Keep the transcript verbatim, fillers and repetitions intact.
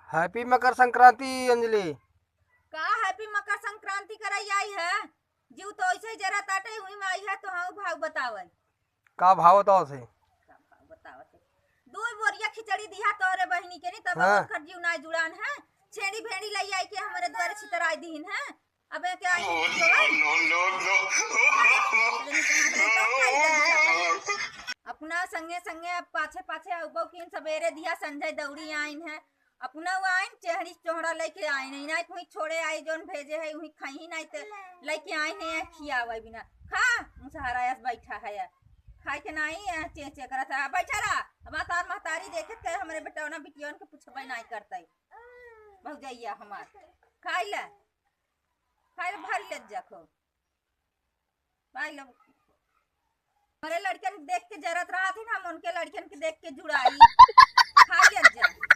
Happy मकर संक्रांति अंजलि। का happy मकर संक्रांति करई आई है? जीव तो ऐसे ही जरा ताटे, हुई में आई है तो हाँ भाव बतावई। का भाव बतावत है? का भाव बतावत है? दो बोरिया खिचड़ी दिहा तोहरे बहिनी के नी, तब हाँ। ओकर जीव ना जुड़ान है। छेड़ी भेड़ी लई आई के हमरे द्वारे छितराई दीन है। अबे क्या आई? अपना संगे संगे अब पाछे पाछे अउबो किन, सबेरे दिहा संझे दौड़ी आइन है। अपना वो आइन चेहड़ी चोहड़ा लेके आइन, इनाई कोई छोड़े आई जोन भेजे है, उही खाई नाई ते लेके आइन है, खियावे बिना। खा, मुसहरा अस बैठा है, खाए के नाई है, चे चे करत है, बैठा रहा। अब तार महतारी देखत के हमरे बेटौना बिटियन के पूछबे नाई करतई। भौजैया हमार, खाई ले, खाई ले, भर ले जखो। पाई लो। हमरे लड़कन के देख के जरत रहत ही ना, हम उनके लड़कन के देख के जुड़ाई। खाई ले जा।